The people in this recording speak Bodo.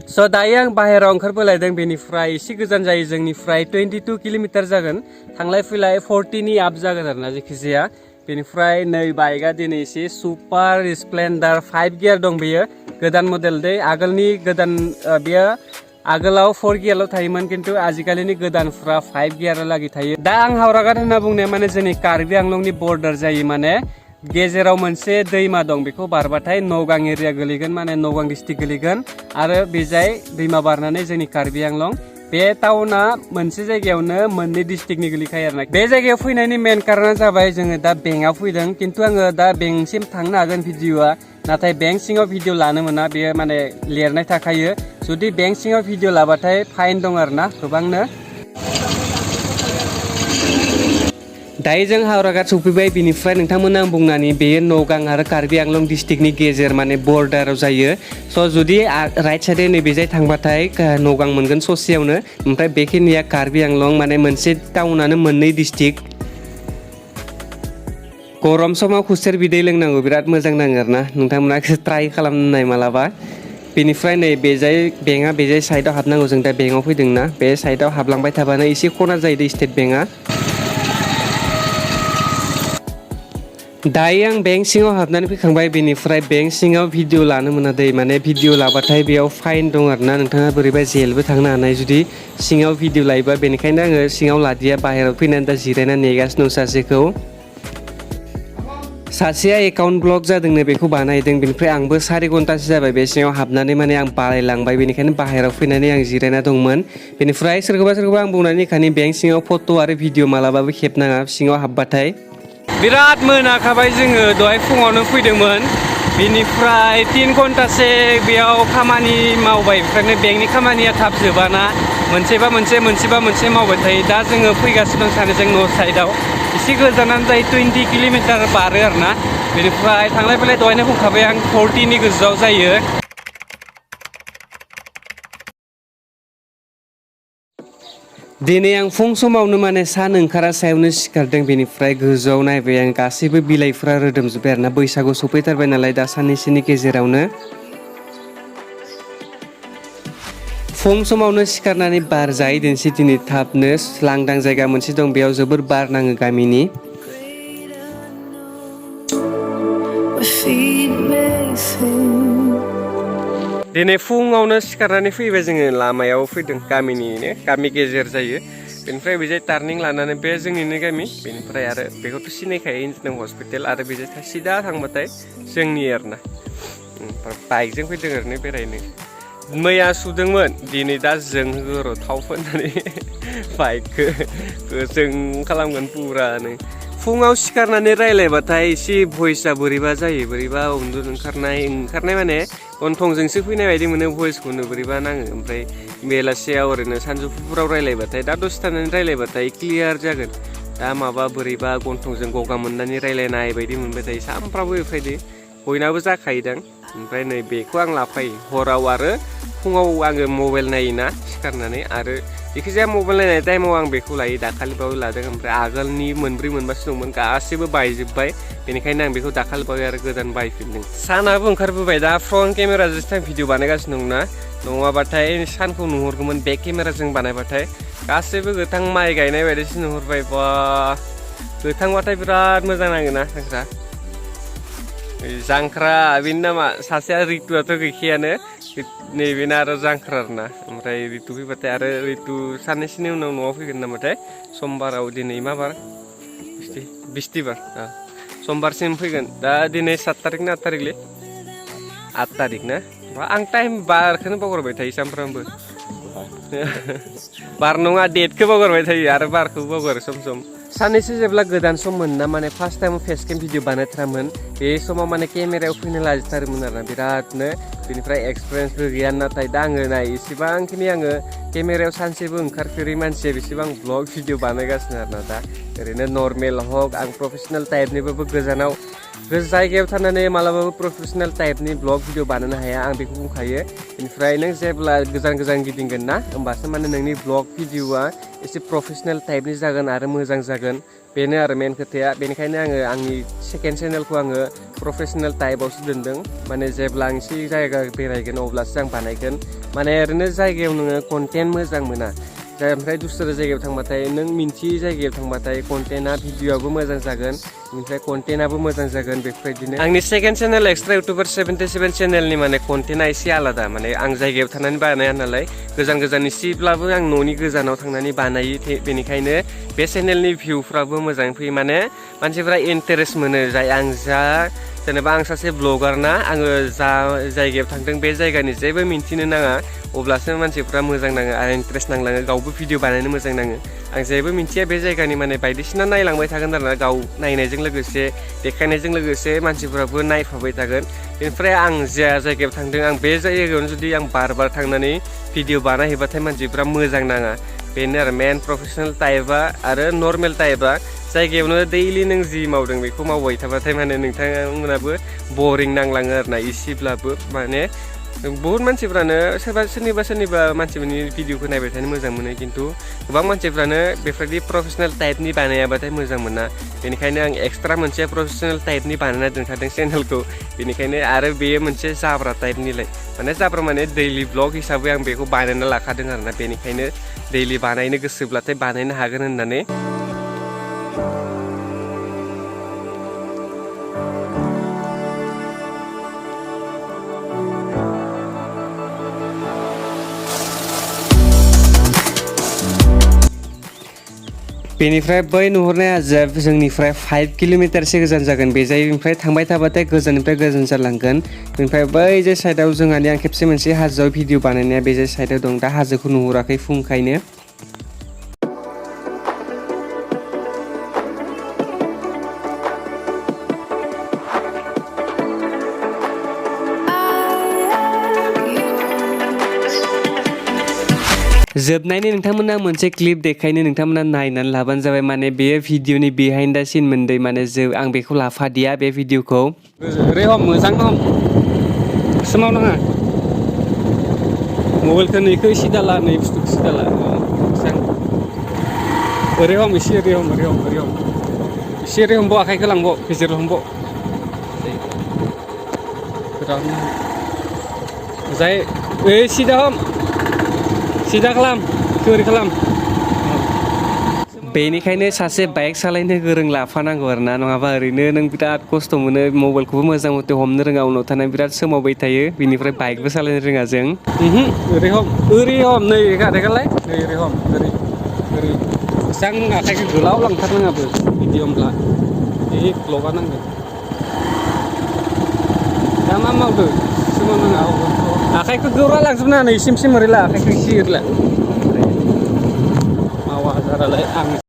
स' दायो आं बाहेराव ओंखारबोलायदों बेनिफ्राय एसे गोजान जायो जोंनिफ्राय 22 किल'मिटार जागोन थांलाय फैलाय 40नि आप जागोन आरोना जेखिजाया बेनिफ्राय नै बाइकआ दिनै एसे सुपार स्प्लेन्डार 5 गियार दं बेयो गोदान मडेल दै आगोलनि गोदान बेयो आगोलाव 4 गियारल' थायोमोन खिन्थु आजिखालिनि गोदानफ्रा 5 गियारहालागै थायो दा आं हावराघाट होनना बुंनाया माने जोंनि कार्बि आंलंनि बर्डार जायो माने गेजेराव मोनसे दैमा दं बेखौ बारबाथाय नगां एरिया गोलैगोन माने नगां डिस्ट्रिक्ट गोलैगोन आरो बेजाय दैमा बारनानै जोंनि कार्बि आंलं बे टाउना मोनसे जायगायावनो मोननै डिस्ट्रिक्टनि गोलैखायो आरोना बे जायगायाव फैनायनि मेन कारना जाबाय जोङो दा बेंकआव फैदों खिन्थु आङो दा बेंकसिम थांनो हागोन भिडिअआ नाथाय बेंक सिङाव भिडिअ लानो मोना बेयो माने लिरनाय थाखायो जुदि बेंक सिङाव भिडिअ लाबाथाय फाइन दं आरोना गोबांनो दायो जों हावराघाट सफैबाय बिनिफ्राय नोंथांमोन आं बुंनानै बेयो नगां आरो कार्बि आंलं डिस्ट्रिक्टनि गेजेर माने बर्डाराव जायो स' जुदि राइट साइडै नैबेजाय थांबाथाय नगां मोनगोन ससेयावनो ओमफ्राय बेखिनिया कार्बि आंलं माने मोनसे टाउनानो मोननै डिस्ट्रिक्ट गरम समाव खुसेर बिदै लोंनांगौ बिराद मोजां नाङो आरोना नोंथांमोना ट्राइ खालामनाय मालाबा बेनिफ्राय नै बेजाय बेंकआ बेजाय साइडआव हाबनांगौ जों दा बेंकआव फैदोंना बे साइडआव हाबलांबाय थाबानो एसे खना जायो दै स्टेट बेंकआ दायो आं बेंक सिङाव हाबनानै फैखांबाय बेनिफ्राय बेंक सिङाव भिडिअ लानो मोना दै माने भिडिअ लाबाथाय बेयाव फाइन दं आरोना नोंथाङा बोरैबा जेलबो थांनो हानाय जुदि सिङाव भिडिअ लायोबा बेनिखायनो आङो सिङाव लादिया बाहेराव फैनानै दा जिरायना नेगासिनो दं सासेखौ सासेया एकाउन्ट ब्लक जादोंनो बेखौ बानायदों बेनिफ्राय आंबो 4 घन्टासो जाबाय बे सिङाव हाबनानै माने आं बालायलांबाय बेनिखायनो बाहेराव फैनानै आं जिरायना दंमोन बेनिफ्राय सोरखौबा आं बुंनानै खानि बेंक सिङाव फट' आरो भिडिअ मालाबाबो खेबनाङा सिङाव हाबबाथाय बिराद मोनाखाबाय जोङो दहाय फुङावनो फैदोंमोन बेनिफ्राय 3 घन्टासे बेयाव खामानि मावबाय ओमफ्राय बेंकनि खामानिया थाब जोबाना मोनसेबा मोनसे मावबाय थायो दा जोङो फैगासिनो दं सानैजों नर्थ साइडआव एसे गोजानानो जायो 20 किल'मिटार बारो आरोना बेनिफ्राय थांलाय फैलाय दहायनो बुंखाबाय आं 40नि गोजौआव जायो दिनै आं फुं समावनो माने सान ओंखारा सायावनो सिखारदों बेनिफ्राय गोजौआव नायबाय आं गासैबो बिलाइफोरा रोदोमजोब्बाय आरोना बैसागु सफैथारबाय नालाय दा साननैसोनि गेजेरावनो फुं समावनो सिखारनानै बार जाहैदोंसै दिनै थाबनो लांदां जायगा मोनसे दं बेयाव जोबोर बार नाङो गामिनि दिनै फुङावनो सिखारनानै फैबाय जोङो लामायाव फैदों गामिनिनो गामि गेजेर जायो बेनिफ्राय बेजाय टार्निं लानानै बे जोंनिनो गामि बेनिफ्राय आरो बेखौथ' सिनायखायो इन्जिनियारिं हस्पिटाल आरो बेजाय सिदा थांबाथाय जोंनि आरोना ओमफ्राय बाइकजों फैदों ओरैनो बेरायनो मैया सुदोंमोन दिनै दा जोंहो र' थाव फोननानै बाइकखौ जों खालामगोन पुरानो फुङाव सिखारनानै रायलायबाथाय एसे भइसआ बोरैबा जायो बोरैबा उन्दुनो ओंखारनाय माने गन्थंजोंसो फैनाय बायदि मोनो भइसखौनो बोरैबा नाङो ओमफ्राय बेलासियाव ओरैनो सानजौफुफोराव रायलायबाथाय दा दसे थानानै रायलायबाथाय क्लियार जागोन दा माबा बोरैबा गन्थंजों गगा मोननानै रायलायनाय बायदि मोनबाय थायो सामफ्रामबो बेफोरबायदि बयनाबो जाखायोदां ओमफ्राय नै बेखौ आं लाफायो हराव आरो फुङाव आङो मबाइल नायोना सिखारनानै आरो जेखिजाया मबाइल नायनाय टाइमाव आं बेखौ लायो दाखालिबावै लादों ओमफ्राय आगोलनि मोनब्रै मोनबासो दंमोन गासैबो बायजोब्बाय बेनिखायनो आं बेखौ दाखालिबावै आरो गोदान बायफिनदों सानाबो ओंखारबोबाय दा फ्रन्ट केमेराजोंसो आं भिडिअ बानायगासिनो दंना नङाबाथाय सानखौ नुहुरगौमोन बेक केमेराजों बानायबाथाय गासैबो गोथां माइ गायनाय बायदिसो नुहुरबाय बा गोथांबाथाय बिराद मोजां नाङोना जांख्रा जांख्रा बेनि नामा सासेया रितुआथ' गैखायानो नैबेना आरो जांख्रा आरोना ओमफ्राय रितु फैबाथाय आरो रितु साननैसोनि उनाव न'आव फैगोन नामाथाय समबाराव दिनै मा बार बिस्थिबार समबारसिम फैगोन दा दिनै 7 तारिख ना 8 तारिखलै 8 तारिख ना आं टाइम बारखौनो बावगारबाय थायो सानफ्रामबो बार नङा डेटखौ बावगारबाय थायो आरो बारखौ बावगारो सम सम साननैसो जेब्ला गोदान सम मोन ना माने फार्स्ट टाइम फेस केम भिडिअ बानायथारामोन बे समाव माने केमेरायाव फैनो लाजिथारोमोन आरोना बिरादनो बेनिफ्राय एक्सपिरियेन्सबो गैया नाथाय दा आङो नाय इसेबांखिनि आङो केमेरायाव सानसेबो ओंखारफेरै मानसिया बेसेबां ब्लग भिडिअ बानायगासिनो आरोना दा ओरैनो नर्मेल हक आं प्रफेसनेल टाइपनिबाबो गोजानाव जायगायाव थानानै मालाबाबो प्रफेसनेल टाइपनि ब्लग भिडिअ बानायनो हाया आं बेखौ बुंखायो। बेनिफ्राय नों जेब्ला गोजान गोजान गिदिंगोन ना होमबासो माने नोंनि ब्लग भिडिअआ एसे प्रफेसनेल टाइपनि जागोन आरो मोजां जागोन। बेनो आरो मेन खोथाया। बेनिखायनो आङो आंनि सेकेन्ड चेनेलखौ आङो प्रफेसनेल टाइपआवसो दोनदों। माने जेब्ला आं एसे जायगा बेरायगोन अब्लासो आं बानायगोन। माने ओरैनो जायगायाव नोङो कन्टेन्ट मोजां मोना। ओमफ्राय दस्रा जायगायाव थांबाथाय नों मिन्थियै जायगायाव थांबाथाय कन्टेन्टआ भिडिअआबो मोजां जागोन। ओमफ्राय कन्टेन्टआबो मोजां जागोन बेफोरबायदिनो। आंनि सेकेन्ड चेनेल एक्सट्रा इउटुबार 77 चेनेलनि माने कन्टेन्टआ एसे आलादा। माने आं जायगायाव थानानै बानाया नालाय गोजान गोजान एसेब्लाबो आं न'नि गोजानाव थांनानै बानायो। बेनिखायनो बे चेनेलनि भिउफ्राबो मोजाङै फैयो। माने मानसिफ्रा इन्टारेस्ट मोनो जाय आं जा जेनेबा आं सासे ब्लगार ना आङो जा जायगायाव थांदों बे जायगानि जेबो मिन्थिनो नाङा अब्लासो मानसिफ्रा मोजां नाङो आरो इन्टारेस्ट नांलाङो गावबो भिडिअ बानायनो मोजां नाङो। आं जेबो मिन्थिया बे जायगानि माने बायदिसिना नायलांबाय थागोन आरोना गाव नायनायजों लोगोसे देखायनायजों लोगोसे मानसिफ्राबो नायफाबाय थागोन। बेनिफ्राय आं जा जायगायाव थांदों आं बे जायगायावनो जुदि आं बार बार थांनानै भिडिअ बानायहैबाथाय मानसिफ्रा मोजां नाङा। बेनो आरो मेन प्रफेसनेल टाइपआ आरो नर्मेल टाइपआ जायगायावनो दैलि नों जि मावदों बेखौ मावबाय थाबाथाय माने नोंथांमोनाबो बरिं नांलाङो आरोना एसेब्लाबो। माने बहुत मानसिफ्रानो सोरनिबा मानसिफोरनि भिडिअखौ नायबाय थानो मोजां मोनो खिन्थु गोबां मानसिफ्रानो बेफोरबायदि प्रफेसनेल टाइपनि बानायाबाथाय मोजां मोना। बेनिखायनो आं एक्सट्रा मोनसे प्रफेसनेल टाइपनि बानायना दोनखादों चेनेलखौ। बेनिखायनो आरो बेयो मोनसे जाब्रा टाइपनिलाय माने जाब्रा माने दैलि ब्लग हिसाबै आं बेखौ बानायना लाखादों आरोना। बेनिखायनो दैलि बानायनो गोसोब्लाथाय बानायनो हागोन होननानै। बेनिफ्राय बै नुहुरनाय हाजोआ जोंनिफ्राय 5 किल'मिटारसो गोजान जागोन। बे जायगानिफ्राय थांबाय थाबाथाय गोजाननिफ्राय गोजान जालांगोन। बेनिफ्राय बै जे साइडआव जोंहानि आं खेबसे मोनसे हाजोआव भिडिअ बानायनाया बे जे साइडआव दं दा हाजोखौ नुहुराखै फुंखायनो। जोबनायनि नोंथांमोना मोनसे क्लिप देखायनो नोंथांमोना नायनानै लाबानो जाबाय। माने बे भिडिअनि बिहाइन्ड दा सिन मोनदै माने आं बेखौ लाफादिया बे भिडिअखौ। रेहम मोजां दं सोमाव नाङा मबाइलखौ नैखौ सिदा ला नै बुस्थुखौ सिदा ला रेहम एसे रेहम एसे रेहमबो आखाइखौ लांब गेजेराव हमब जाय ओइ सिदा हम सिदा खालाम गोरै खालाम। बेनिखायनो सासे बाइक सालायनो गोरों लाफानांगौ आरोना नङाबा ओरैनो नों बिराद खस्थ' मोनो मबाइलखौबो मोजां मथे हमनो रोङा उनाव थानानै बिराद सोमावबाय थायो। बिनिफ्राय बाइकबो सालायनो रोङा जों। ओरै हम नै गालाय नै ओरै हम ओरै एसां आखाइखौ गोलाव लांथारनाङाबो बिदि होमब्ला बे ब्लगा नांगोन। दा मा मावदो सोमावनाङा आखाइखौ गोरा लांजोबनाङा नै सिम ओरै ला आखाइखौ एसे ओरै ला मावा जारालाय आं